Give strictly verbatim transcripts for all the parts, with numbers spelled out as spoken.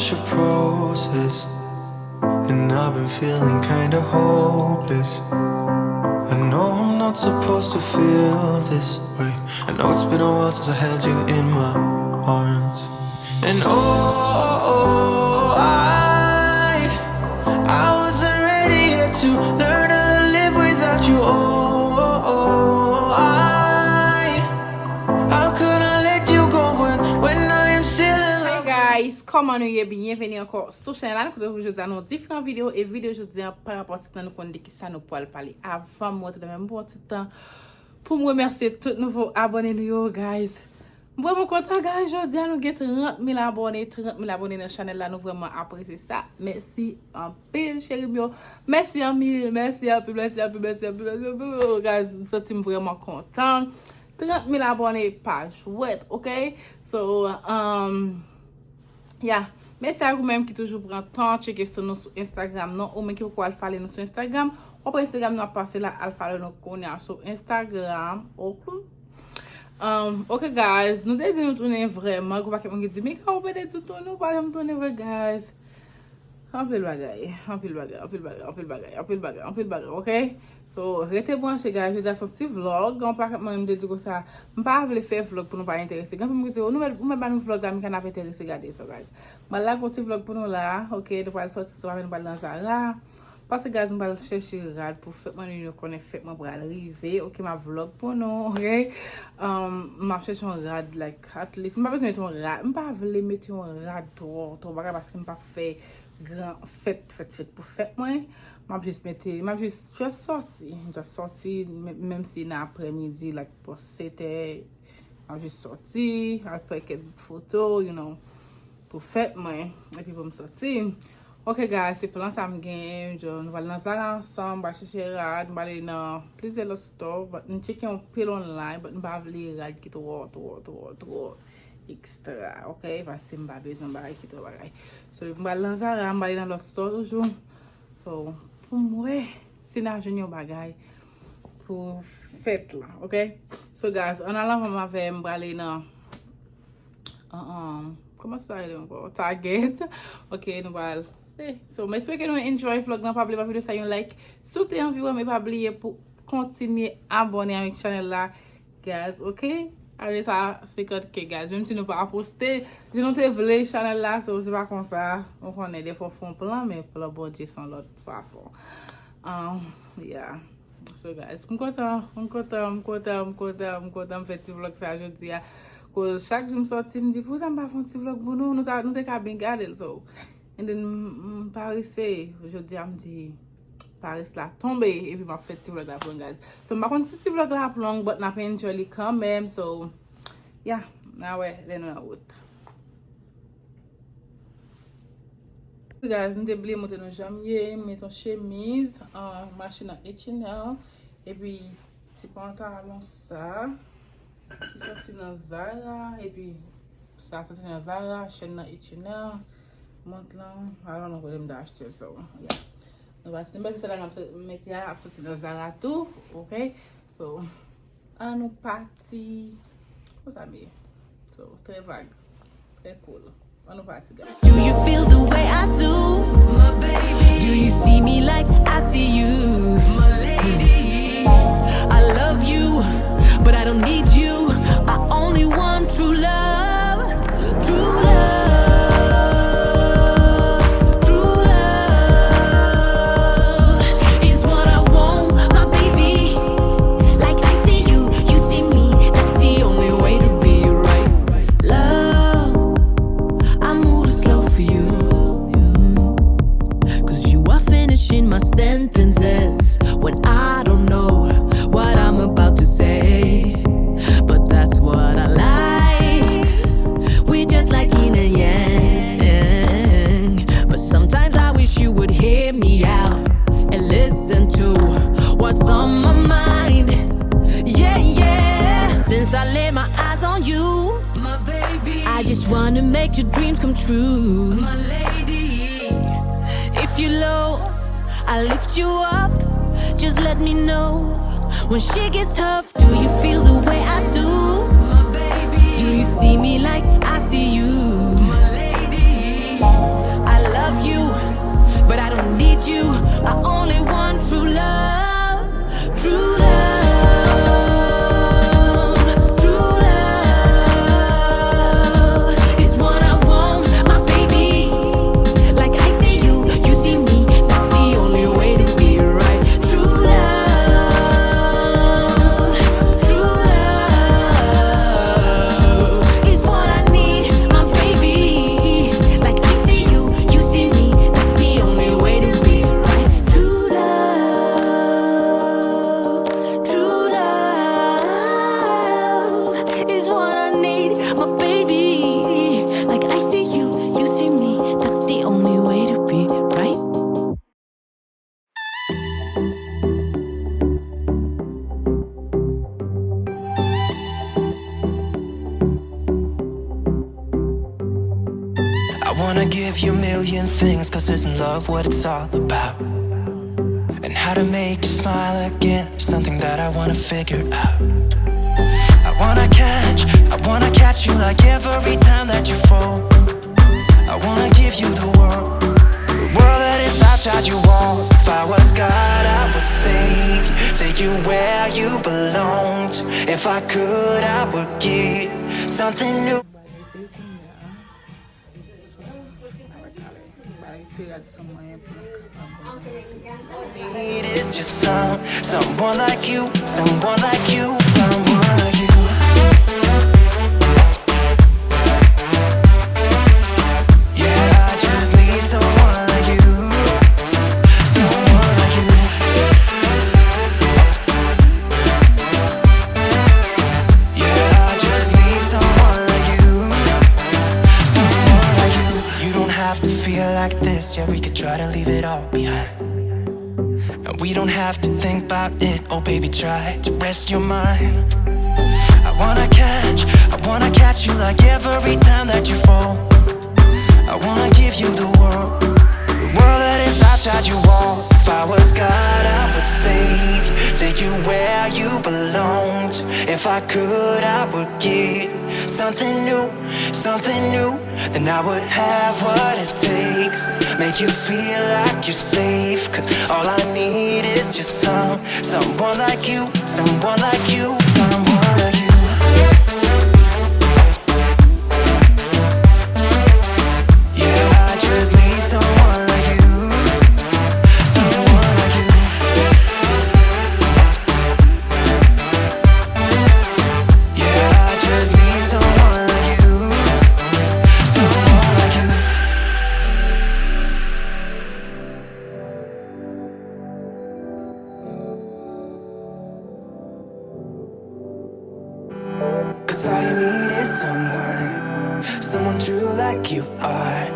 Your process, and I've been feeling kinda hopeless. I know I'm not supposed to feel this way. I know it's been a while since I held you in my arms. And oh, I, I wasn't ready yet to learn how to live without you. Oh, I, how could I let you go when, when I am still in love? Hey guys, kòman nou ye? Byenveni ankò sou chanèl la. Nou retwouve jodi a nan yon diferan videyo. E videyo jodi a, pa rapò a tit la, nou konn de kisa nou pral pale. Avan m rantre nan menm bon tit lan, pou m remèsye tout nouvo abòne nou yo, guys. M vrèman kontan, guys. Jodi a, nou gen trant mil abòne, trant mil abòne nan chanèl la. Nou vrèman apresye sa. Mèsi anpil, cheri m yo. Mèsi anpil, mèsi anpil, mèsi anpil, mèsi anpil, mèsi anpil. Oh, guys, m santi m vrèman kontan. Trant mil abòne pa jwèt, ok? So, um, yeah. Mèsi a ou menm ki toujou pran tan tcheke sou nou sou Instagram nan. Ou menm ki poko al follow nou sou Instagram, w ap wè Instagram nou ap pase la, al follow nou kounye a sou Instagram, ok? Um, ok, guys, nou te di nou tounen vrèman. Gon pakèt moun ki di, "Mika, ou pa te di w tounen, ou pa janm tounen vre, guys." Anpil bagay, anpil bagay, anpil bagay, anpil bagay, anpil bagay, anpil bagay, ok? So, rete branche, guys. Jodi a se yon ti vlog. Yon pakèt moun m te di konsa, m pa vle fè vlog pou nou pa enterese. Gen moun ki di, "Oh, nou mèt, ou mèt ba nou vlog la, Mika, n ap enterese gade." So, guys, m al lage yon ti vlog pou nou la, ok? Nou pral sòti, se pa vre, nou pral nan Zara. Paske, guys, m pral chèche rad pou fèt mwen, nou konnen fèt mwen pral rive, ok? M ap vlog pou nou, ok? Um, m ap chèche yon rad, like, at least, m pa bezwen mete yon rad, m pa vle mete yon rad twò, twò bagay, paske m p ap fè gran fèt, fèt, fèt pou fèt mwen. M ap jis mete, m ap jis, just sòti, just sòti, men-, menm si nan aprèmidi, like, bò setè, m ap jis sòti, al pran kèk foto, you know, pou fèt mwen, epi pou m sòti. Ok, guys, se plan sa m genyen, yo, nou pral nan Zara ansanm, m pral chèche rad, m pral ale nan plizyè lòt store, but m tcheke yon pil online, but m pa vle rad ki twò, twò, twò, twò ekstra, ok? Paske m pa bezwen bagay ki twò bagay. So, m pral nan Zara, m pral nan lòt store toujou. So, pou m wè si n a jwenn yon bagay pou fèt la, ok? So, guys, ann al anvan m avè m prale nan, uh, um, kòman sa rele ankò? Target. Ok, nou pral. Eh, so, m espere ke nou enjoy vlog nan. Pa bliye ba videyo sa yon like. Si w te anvi wè m, e pa bliye pou kontinye abòne avèk chanèl la. Guys, ok? Ale sa senkant K, guys. Menm si nou pa poste, jan nou te vle chanèl la, so, se pa konsa. Ou konnen, defwa w fè yon plan, men plan Bondye se yon lòt fason. Um, yeah. So, guys, m kontan, m kontan, m kontan, m kontan, m kontan m fè ti vlog sa jodi a. Koz chak jou m sòti, m di, "Poukisa m pa fè yon ti vlog pou nou?" Nou ta, nou te ka byen gade l, so. And then, m, m parese. Jodi a, m di, parès la tonbe, epi m ap fè ti vlog la pou nou, guys. So, m pa konn si ti vlog la ap long, but n ap enjoy li kanmenm. So, yeah, n a wè lè nou nan wout. Guys, m te bliye montre nou jan m ye, m met yon chemiz, uh, m achte nan H and L, epi ti pantalon sa, ki soti nan Zara, epi sa soti nan Zara, chèn nan H and L, mont lan, I don't know kote m te achte l, so, yeah. Nou pa, m panse sèl la m ap mete a ap soti nan Zara tou, ok? So, ann nou pati. Konsa m ye. So, trè vag, trè cool. Ann nou pati, guys. Do you feel the way I do? My baby. Do you see me like I see you? My lady. I love you, but I don't need you. I only want true love. True love. True love is what I want, my baby. Like I see you, you see me. That's the only way to be right. Love, I move slow for you. Cause you are finishing my sentences when I don't know what I'm about to say. But that's what I like. We just like yin and yang. But sometimes I wish you would hear me out and listen to what's on my mind. Yeah, yeah. Since I lay my eyes on you, my baby, I just wanna make your dreams come true. My lady, if you low, I lift you up. Just let me know when shit gets tough. Do you feel the way I do? My baby, do you see me like I see you? My lady, I love you, but I don't need you. I only want true love, true love, true love is what I want, my baby. Like I see you, you see me. That's the only way to be right. True love, true love is what I need, my baby. Like I see you, you see me. That's the only way to be right. True love, true love is what I need, my baby. Like I see you, you see me. That's the only way to be right. I wanna give you a million things, 'cause isn't love what it's all about? And how to make you smile again is something that I wanna figure out. I wanna catch, I wanna catch you like every time that you fall. I wanna give you the world, the world that is outside your walls. If I was God, I would save you, take you where you belong to. If I could, I would give something new. Need is just some, someone like you, someone like you, someone like you. Yeah, I just need someone like you, someone like you. Yeah, I just need someone like you, someone like you. You don't have to feel like this, yeah, we could try to leave it all behind. And we don't have to think about it, oh baby, try to rest your mind. I wanna catch, I wanna catch you like every time that you fall. I wanna give you the world, the world that is outside your wall. If I was God, I would save you, take you where you belong to. If I could, I would give something new, something new. Then I would have what it takes to make you feel like you're safe. 'Cause all I need is just some, someone like you, someone like you, someone like you. Yeah, I just need someone like you, someone like you. Yeah, I just need someone like you, someone like you. Cause all you need is someone, someone true like you are.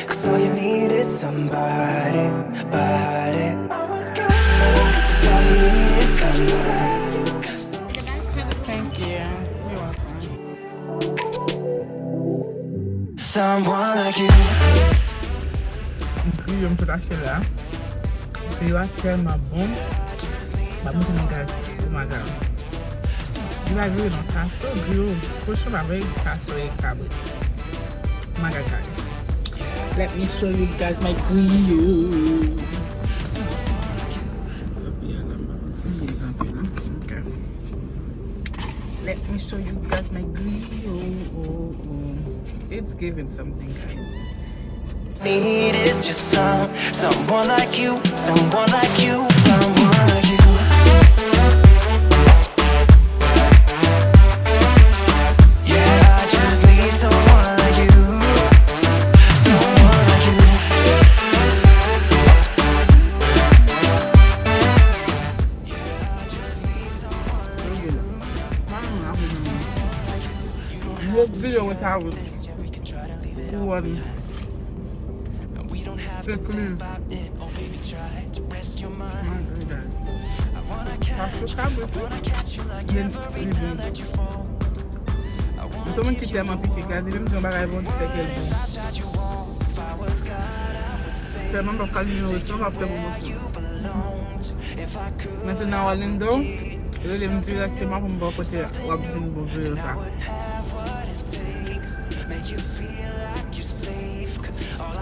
Cause all you need is somebody, body. Cause all you need is someone. Thank you. You're welcome. Someone like you. Griyo m sot achte la. Griyo a tèlman bon. M ap montre nou, guys. Oh my God. Li pa griyo non, kaso griyo. Kochon pa vle kaso e kabrit. Oh my God, guys. Let me show you guys my griyo. Okay. Let me show you guys my griyo. It's giving something, guys. Need is just some, someone like you, someone like you, someone like you. Yeah, I just need someone like you, someone like you. Mwen vle wè sa. Kouwòn. Fèk li. Mwen sou kabrit wi. Men li bon. Mwen se moun ki tèlman pike, gade menm jan bagay bon di fè kè l bon. Sèlman m p ap ka nimewo san, m ap fè pwomosyon. Mwen se nan Orlando, rele m dirèkteman pou m ba w kote w ap jwenn bon griyo sa. Make you feel like you're safe, 'cause all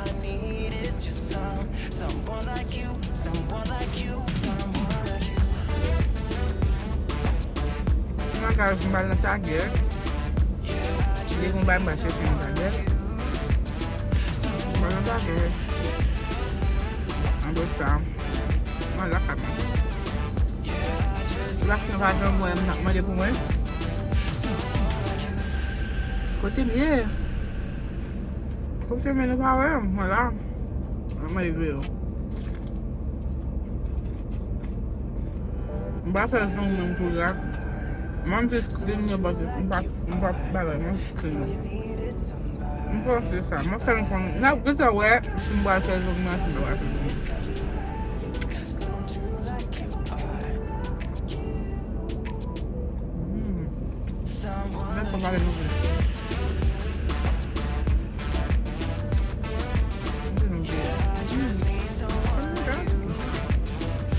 Mwen ka jwenn bal nan Target. Li gon bal m pa chèche nan Target. Mwen nan Target. Apre sa, mwen lakay mwen. Lè m pa janm wè m, n ap mande pou mwen. Kote m ye? Kote m ye, nou pa wè m? Mwen la. Mwen rive yo. M pa fè zong menm tou la. Mwen m jis clean yo, but m pa, m pa bagay, mwen jis clean yo. M panse sa. Mwen fè l konn. N ap gentan wè si m pral fè zong nan, si m pa pral fè zong nan. Hmm. Mwen fè bagay nou vle.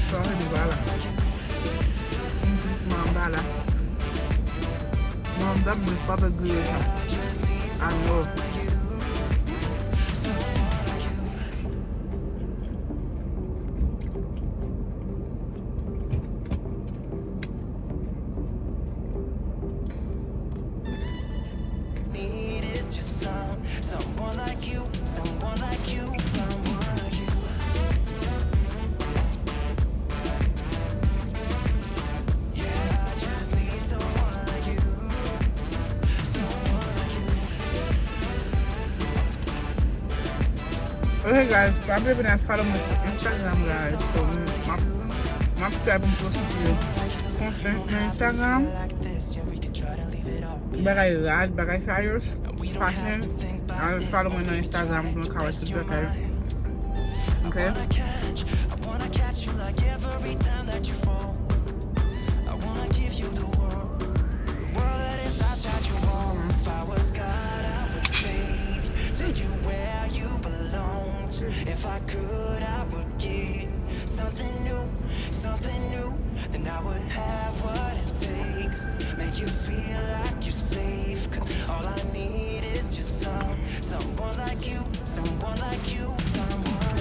Sa vle di bala. Mwen plis mwen anba la. Mwen anba m plis pa fè griye sa. Anyo. Ok, guys, pa bliye vin al follow mwen sou Instagram, guys. So, m ap, m ap try pou m poste content nan Instagram. Bagay rad, bagay sa yo, fashion. Al follow mwen nan Instagram pou nou ka wè tout bagay. Ok?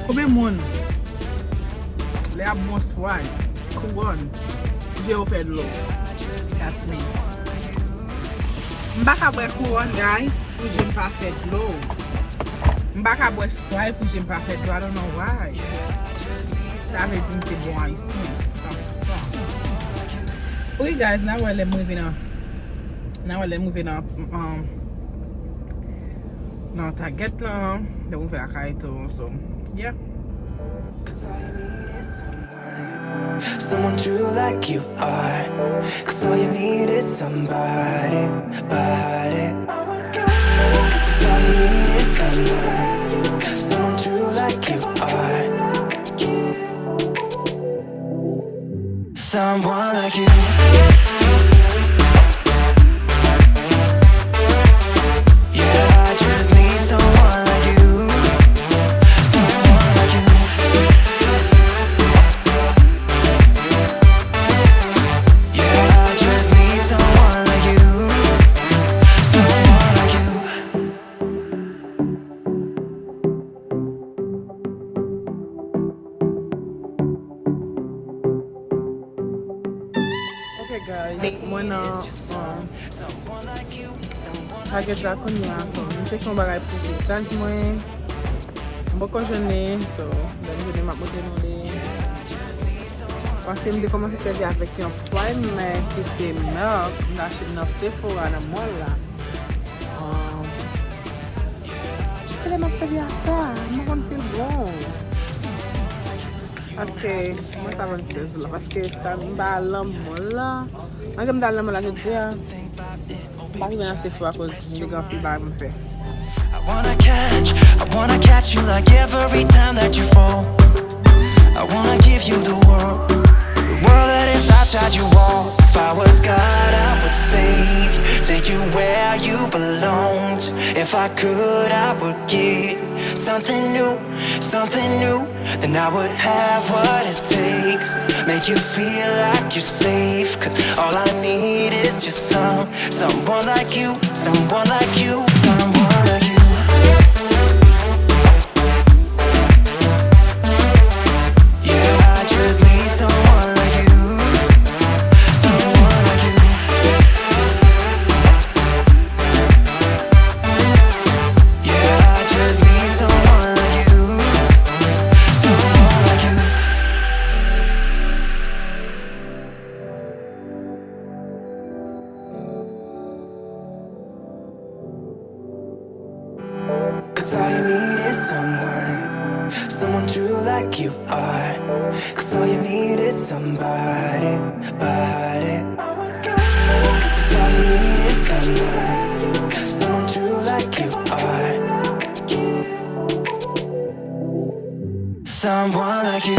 Konbyen moun lè ap bwè Sprite, kouwòn, je yo fè dlo? That's me. M pa ka bwè kouwòn, guys, pou je m pa fè dlo. M pa ka bwè Sprite pou je m pa fè dlo. I don't know why. Sa vle di m se bon ayisyen. Sa, sa. Wi, guys, n a wè lè m rive nan, n a wè lè m rive nan, um, nan Target lan, lè m rive lakay tou, so, yeah. Someone true like you are. 'Cause all you need is somebody, body. 'Cause all you need is someone, someone true like you are. Someone like you. Yeah, I just need someone like you. Someone like you. Yeah, I just need someone like you. Someone like you. Ok, guys, mwen nan, um, Target la kounye a, so, m chèche yon bagay pou vizaj mwen. M poko jwenn li, so, lè m jwenn li, m ap montre nou li. Paske m te kòmanse sèvi avèk yon primer ki te Milk, m te achte nan Sephora, nan mall la. Um, Kilè m ap sèvi ak sa? M pa konn si l bon. Paske mwen sa vann sèz la. Paske sa m pa al nan mall la. Malgre m t al nan mall la jodi a, m pa rive nan Sephora akoz m te gen anpil bagay pou m fè. I wanna catch, I wanna catch you like every time that you fall. I wanna give you the world, the world that is outside your wall. If I was God, I would save you, take you where you belong to. If I could, I would give something new, something new. Then I would have what it takes, make you feel like you're safe. 'Cause all I need is just some, someone like you, someone like you, someone like you. You are. 'Cause all you need is somebody, body. 'Cause all you need is somebody, someone true like you are. Someone like you.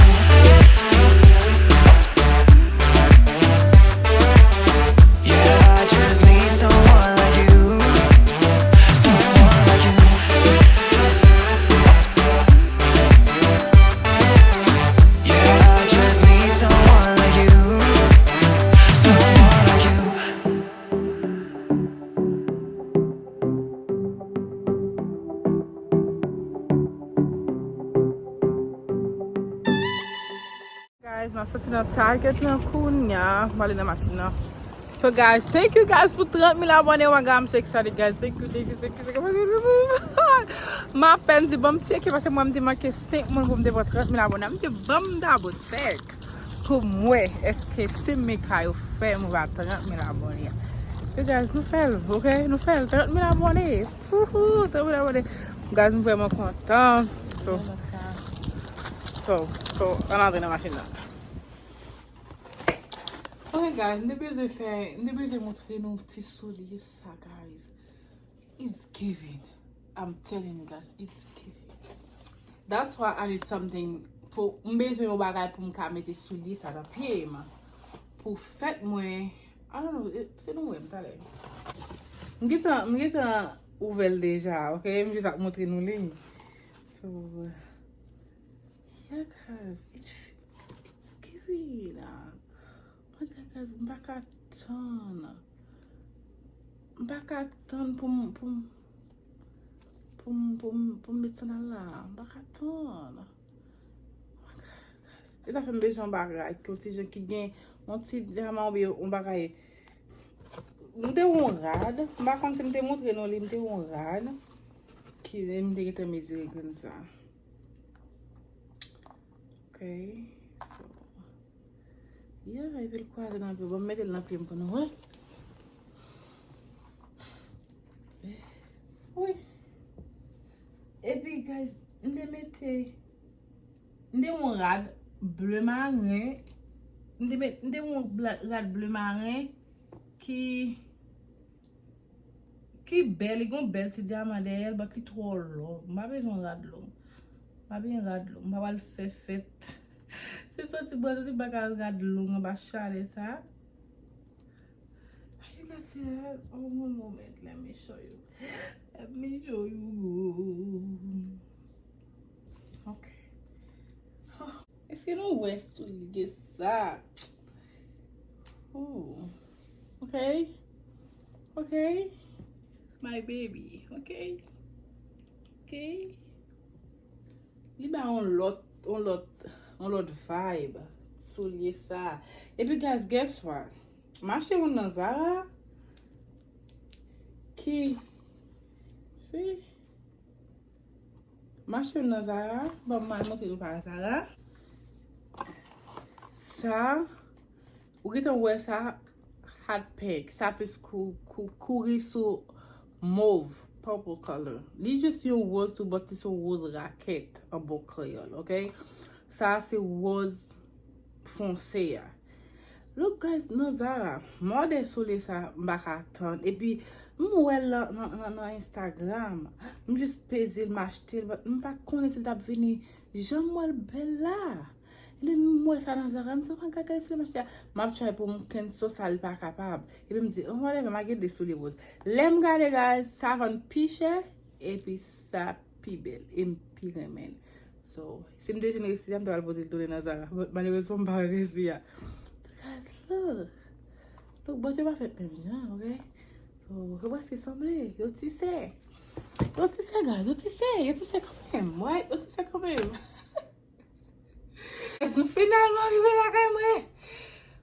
Yeah, I just need someone like you. Someone like you. Yeah, I just need someone like you. Someone like you. Guys, m ap soti nan Target lan kounya. M ale nan machin nan. So guys, thank you guys pou trant mil abòne. Oh my God, I'm so excited guys. Thank you, thank you, thank you, thank you. M apèn di bon m tcheke paske mwen m te manke senk moun pou m te pran trant mil abòne. M di bon m dabò tchèk pou m wè èske Team Mika yo fè move a trant mil abòne. So guys, nou fè l, ok? Nou fè l trant mil abòne. Wouhou, trant mil abòne. Guys, m vrèman kontan. So, so, so, ann antre nan machin nan. Ok guys, m te bezwen fè, m te bezwen montre nou ti soulye sa guys. It's giving. I'm telling you guys, it's giving. That's why I need something pou, m bezwen yon bagay pou m ka mete soulye sa nan pye m. Pou fèt mwen, I don't know, se nou wè m talè. M gentan, m gentan ouvè l deja, ok? M jis ap montre nou li. So, yeah, guys, it, it's giving. Mwen di guys, m pa ka tann. M pa ka tann pou m, pou m, pou m, pou m, pou m met sandal la. M pa ka tann. Oh my God, guys. E sa fè m bezwen yon bagay, yon ti jan ki gen, yon ti dyaman oubyen yon bagay. M te wè yon rad. M pa konn si m te montre nou li, m te wè yon rad. Ki, m te gentan mezire grenn sa. Ok, so. Yeah, epi l kwaze nan pye. Bon, m mete l nan pye m pou nou wè. Wi. Epi, guys, m te mete, m te yon rad ble maren. M te met, m te yon bla-, rad ble maren ki ki bèl, li gon bèl ti dyaman dèyè l, but li twò long. M pa bezwen rad long. M pa bezwen rad long. M pa pral fè fèt. Se soti bò, soti baka rad long anba chalè sa. Are you guys see that? Oh, one moment. Let me show you. Let me show you. Ok. Èske nou wè soulye sa? Ooh. Ok. Ok. My baby. Ok. Ok. Li ba yon lòt, yon lòt, yon lòt vibe. Soulye sa. Epi, guys, guess what? M achte youn nan Zara. Ki, si? M achte youn nan Zara. Bon, m al montre nou pa Zara. Sa, ou gentan wè sa, hot pink. Sa plis kou, kou, kouri sou mauve, purple color. Li jis yon woz tou, but li se yon woz rakèt an bon kreyòl, ok? Sa se woz fonse a. Look guys, nan Zara, mòdèl soulye sa, m pa ka tann. Epi, m wè l nan, nan, nan, nan Instagram. M jis peze l, m achte l, but m pa konnen si l t ap vini jan m wè l bèl la. And then m wè sa nan Zara, m di, oh my God, gade soulye m achte a. M ap try pou m kenso sa, li pa kapab. Epi m di, oh, whatever, m a gen de soulye woz. Lè m gade, guys, sa vann pi chè, epi sa pi bèl, e m pi renmen l. So, si m te jwenn resi a, m ta pral pote l tounen nan Zara. But malerezman, m pa wè resi a. Guys, look. Look, bòt yo pa fèt menm jan, ok? So, yo prèske sanble. Yo tise. Yo tise, guys. Yo tise. Yo tise kanmenm. Right? Yo tise kanmenm. Guys, nou finalman rive lakay mwen.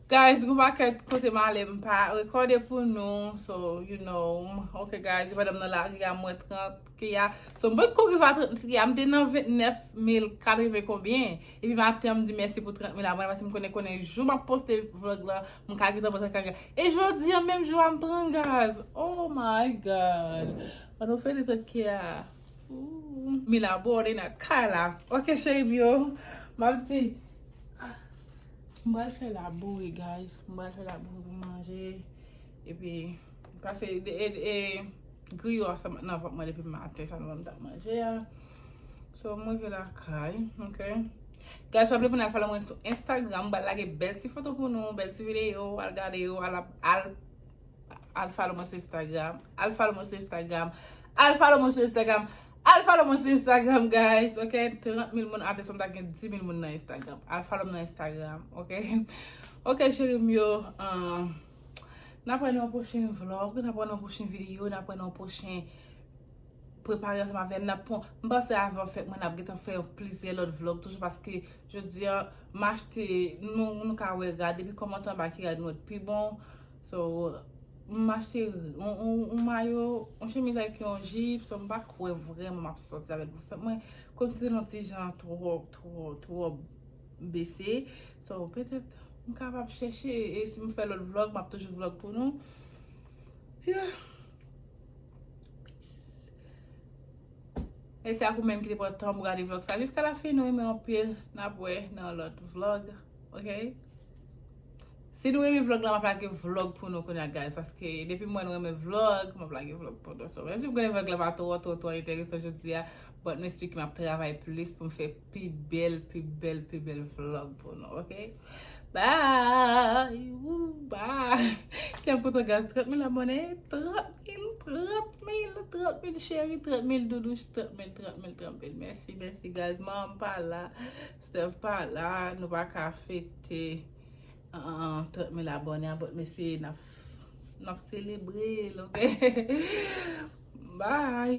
Guys, gon pakèt kote m ale m pa rekòde pou nou. So, you know, ok guys, pandan m nan lari a mwen trant K a. So, m potko rive a trant K a, m te nan vennèf mil katreven konbyen. Epi maten an, m di mèsi pou trant mil abòne, paske m konnen, konnen jou m ap poste vlog la, m ka gentan pran trant K a. E jodi an, menm jou a, m pran gaz. Oh my God. Pandan w fete trant K a. Ooh, mil abòne nan kay la. Ok, cheri m yo. M ap di, ah, m pral fè labouri, guys. M pral fè labouri pou manje. Epi, pase de, e, e, griyo a sa nan vant mwen depi maten, sa nou wè m t ap manje a. So, m rive lakay, ok? Guys, pa bliye pou n al follow mwen sou Instagram, m pral lage bèl ti foto pou nou, bèl ti videyo, al gade yo, al, al, al follow mwen sou Instagram, al follow mwen sou Instagram, al follow mwen sou Instagram, al follow mwen sou Instagram, guys, ok? Trant mil moun, atè sa m ta gen dis mil moun nan Instagram. Al follow m nan Instagram, ok? Ok, cheri m yo, uh, n ap wè nan yon pwochen vlog, n ap wè nan yon pwochen videyo, n ap wè nan yon pwochen prepare ansanm avè m. N ap pran, m panse avan fèt mwen, n ap gentan fè yon plizyè lòt vlog toujou, paske jodi a, m achte, nou, nou ka wè rad, epi kòmantè anba ki rad mwen t pi bon. So, m achte yon, yon, yon mayo, yon chemiz ak yon jip, so m pa kwè vrèman m ap sòti avè l pou fèt mwen. Kòmsi se yon ti jan twò, twò, twò bese. So, petèt, m kapab chèche, e si m fè lòt vlog, m ap toujou vlog pou nou. Yeah. Mèsi ak ou menm ki te pran tan pou gade vlog sa jiska la fen. Nou renmen anpil. N ap wè nan lòt vlog. Ok? Si nou renmen vlog la, m ap lage vlog pou nou kounye a, guys. Paske depi m wè nou renmen vlog, m ap lage vlog pou nou. So, menm si m konnen vlog la pa twò, twò, twò enteresan jodi a, but nou esplike m ap travay plis pou m fè pi bèl, pi bèl, pi bèl vlog pou nou, ok? Bye! Woo, bye! Kèl kontan, guys, trant mil abòne, trant mil, trant mil, trant mil cheri, trant mil doudou, trant mil, trant mil, trant mil. Mèsi, mèsi, guys. Manman pa la, Steph pa la, nou pa ka fete, uh, trant mil abòne a, but mesye, n ap, n ap selebre l, ok? Bye!